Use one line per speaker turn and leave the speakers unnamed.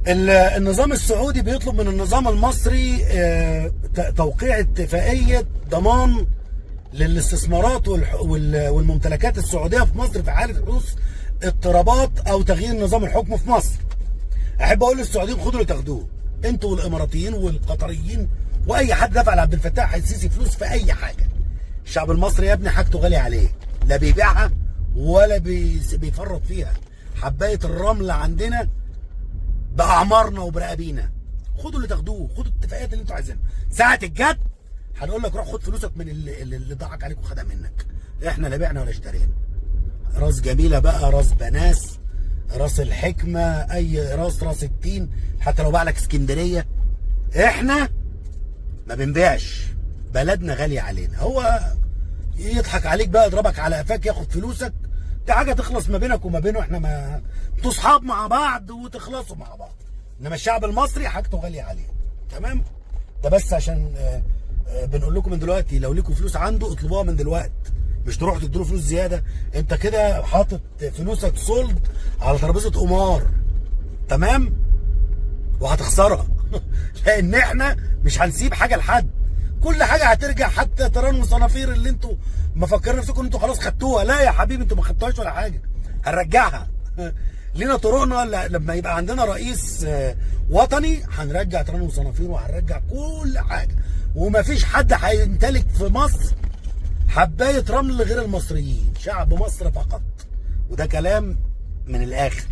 النظام السعودي بيطلب من النظام المصري توقيع اتفاقية ضمان للاستثمارات والممتلكات السعودية في مصر في حالة حدوث اضطرابات أو تغيير نظام الحكم في مصر. أحب أقول للسعوديين خدوا اللي تاخدوه، انتوا والإماراتيين والقطريين وأي حد دفع لعبد الفتاح السيسي فلوس في أي حاجة. الشعب المصري يا ابني حاجته غالية عليه، لا بيبيعها ولا بيفرط فيها. حباية الرمل عندنا باعمارنا وبرقابينا. خدوا اللي تاخدوه، خدوا الاتفاقيات اللي انتوا عايزينها. ساعة الجد هنقول لك روح خد فلوسك من اللي ضحك عليك وخدها منك. احنا لا بعنا ولا اشترينا. راس جميلة بقى، راس بناس، راس الحكمة، اي راس، راس التين، حتى لو باع لك اسكندرية. احنا ما بنبيعش، بلدنا غالية علينا. هو يضحك عليك بقى، يضربك على قفاك، ياخد فلوسك، دي حاجة تخلص ما بينك وما بينه. احنا ما انتوا اصحاب مع بعض وتخلصوا مع بعض، انما الشعب المصري حاجته غالية عليه. تمام؟ ده بس عشان بنقول لكم من دلوقتي، لو ليكوا فلوس عنده اطلبوها من دلوقتي، مش تروحوا تدوا فلوس زيادة. انت كده حاطط فلوسك sold على ترابيزة قمار، تمام؟ وهتخسرها، لان احنا مش هنسيب حاجة لحد. كل حاجة هترجع، حتى تران وصنافير اللي انتوا مفكرين نفسكم ان انتوا خلاص خدتوها. لا يا حبيبي، انتوا ما خدتوهاش ولا حاجة، هنرجعها لينا طرقنا. لما يبقى عندنا رئيس وطني هنرجع تران وصنافير وهنرجع كل حاجة، ومفيش حد هيمتلك في مصر حبايه رمل غير المصريين، شعب مصر فقط. وده كلام من الاخر.